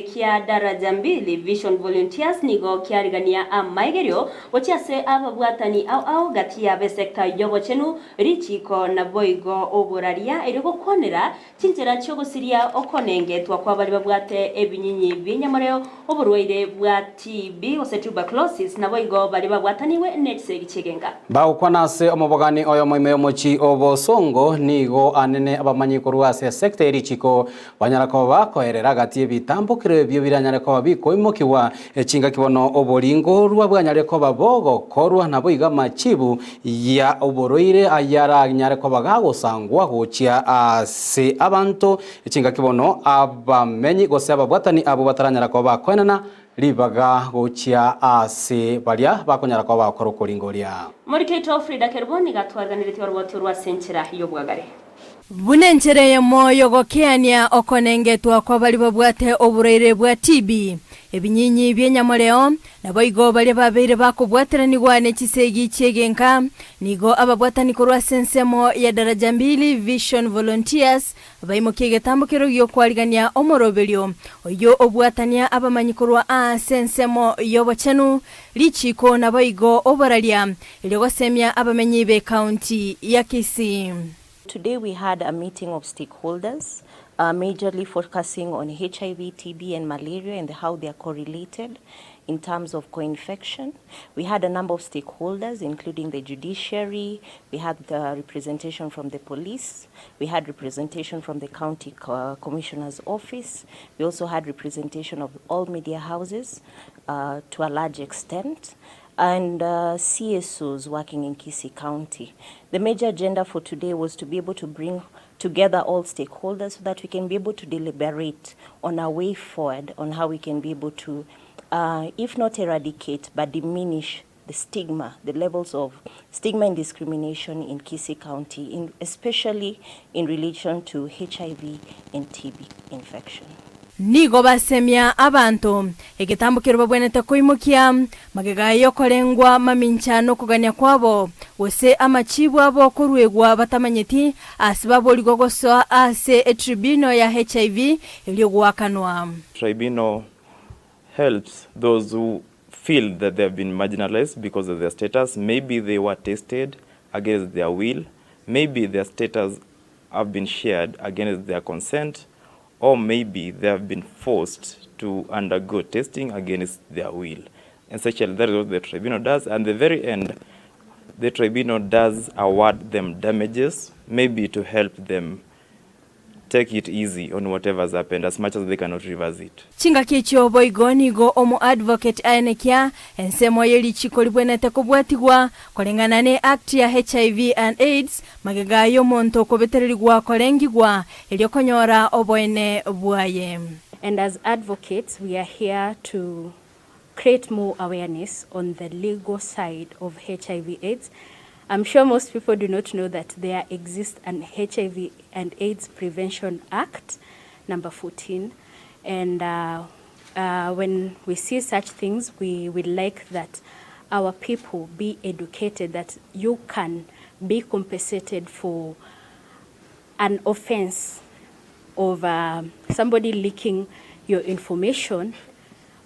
Kia Daraja Mbili Vision Volunteers nigo kiarigania amaigerio gochia ase ababwatani ao ao gati y'ab'esecta y'obochenu, richiiko naboigo oboraria erio gokwanera chinchera chi'ogosiria okonengetwa kwa baria babwate ebinyinyi bi'enyamoreo, oborwaire bwa TB gose tuberculosis naboigo baria babwatanigwe nechisegi chi'egenka. Bagokwana ase omobogani oyomo ime y'omochie o Bosongo, nigo anene abamanyi korwa ase esecta ye richiko Banyara koba bakoerera gati y'ebitambokero ebio biranyare koba bikoimokigwa, chingaki bono oboringorwa bwanyare koba bogokorwa, naboigo amachibu ya oborwaire ayaranyare koba gagosangwa gochia ase abanto, chingaki bono abamenyi gose ababwatani abwo bataranyara koba bakoenana ribaga gochia ase baria bakonyara koba bagokora okoringoria. Morikeito Frida Kerubo nigo atwariganeretie oroboti orwo ase enchera y'obwagare. Buna enchera eyemo y'ogokeania okonengetwa kwa baria babwate oborwaire bwa TB, ebinyinyi bi'enyamoreo, naboigo baria babeire bakobwateranigwa ne chisegi chi'egenka, nigo ababwatani korwa ase ensemo ya Daraja Mbili Vision Volunteers baimokia egetambo kero gi'okwarigania omoroberio oyio obwatania abamanyi korwa aase ensemo y'obochenu, richiiko naboigo oboraria erio gosemia abamenyi b'Ekaunti ya Kisii. Today we had a meeting of stakeholders majorly focusing on HIV, TB and malaria and how they are correlated in terms of co-infection. We had a number of stakeholders including the judiciary, we had the representation from the police, we had representation from the county commissioner's office, we also had representation of all media houses to a large extent and CSOs working in Kisii County. The major agenda for today was to be able to bring together all stakeholders so that we can be able to deliberate on a way forward on how we can be able to, if not eradicate, but diminish the stigma, the levels of stigma and discrimination in Kisii County, in, especially in relation to HIV and TB infection. Nigo basemia abanto egetambo keria babwenerete koimokia, magega y'okorengwa mamincha nokogania kwabo, gose amachibu abo koruegwa batamanyeti, ase baborigwe gosoa ase etribunal ya HIV erio goakanwa. Tribunal helps those who feel that they have been marginalized because of their status, maybe they were tested against their will, maybe their status have been shared against their consent, or maybe they have been forced to undergo testing against their will. Essentially, that is what the tribunal does. And the very end, the tribunal does award them damages, maybe to help them take it easy on whatever's happened, as much as they cannot reverse it. Chingaki echio boigo nigo omo-advocate aenekia ensemo ye richiko ribwenerete kobwatigwa koreng'ana ne Act ya HIV and Aids Magega y'omonto okobetererigwa korengigwa, erio konyora oboene bwaye. And as advocates we are here to create more awareness on the legal side of HIV AIDS. I'm sure most people do not know that there exists an HIV and AIDS Prevention Act number 14 and uh, uh, when we see such things we would like that our people be educated that you can be compensated for an offense of uh, somebody leaking your information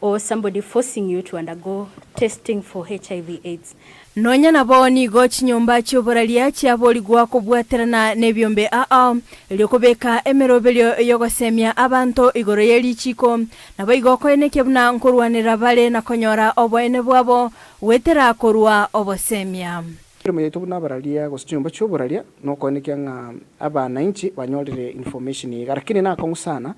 or somebody forcing you to undergo testing for HIV AIDS. Nonya nabo nigo chinyomba chi'oboraria chiaborigwa kobwaterana nebiombe ao, erio kobeka emeroberio y'ogosemia abanto igoro ye richiiko, naboigo koenekia buna nkorwanera bare na konyora oboene bwabo goetera korua obosemia. Emeremo yaito buna abararia gose chinyomba chi'oboraria nokoenekia ng'a abanainchi banyorire information eye iga, lakini nakong'u sana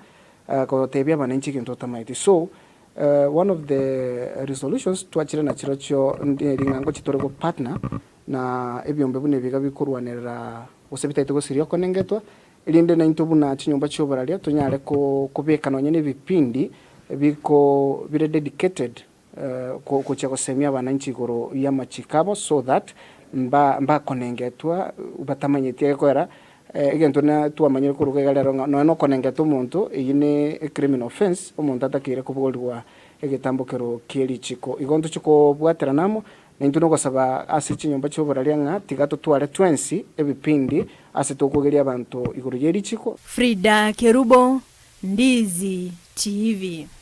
gotebia abanainchi egento otamaeti. So, one of the resolutions twachire nachirochio neri ng'a ngochia tore go partner na ebiombe buna ebi iga bikorwanerera gose bitaete gosiria okonengetwa, erinde naintwe buna chinyomba chi'oboraria tonyare kobeka nonye na ebipindi biko bire dedicated gochia gosemia abananchi igoro y'amachiko abo so that mbakonengetwa batamanyeti egekoera egento na twamanyire korwa iga rero ng'a nonya nokonengeta omonto eyio ne ecriminal offence omonto atakeire koborigwa egetambokero kie richiko. Igo ntochie kobwaterana amo naintwe nogosaba ase chinyomba chi'oboraria ng'a tiga totware twensi ebipindi ase tokogeria abanto igoro ye richiko. Frida Kerubo, Ndizi TV.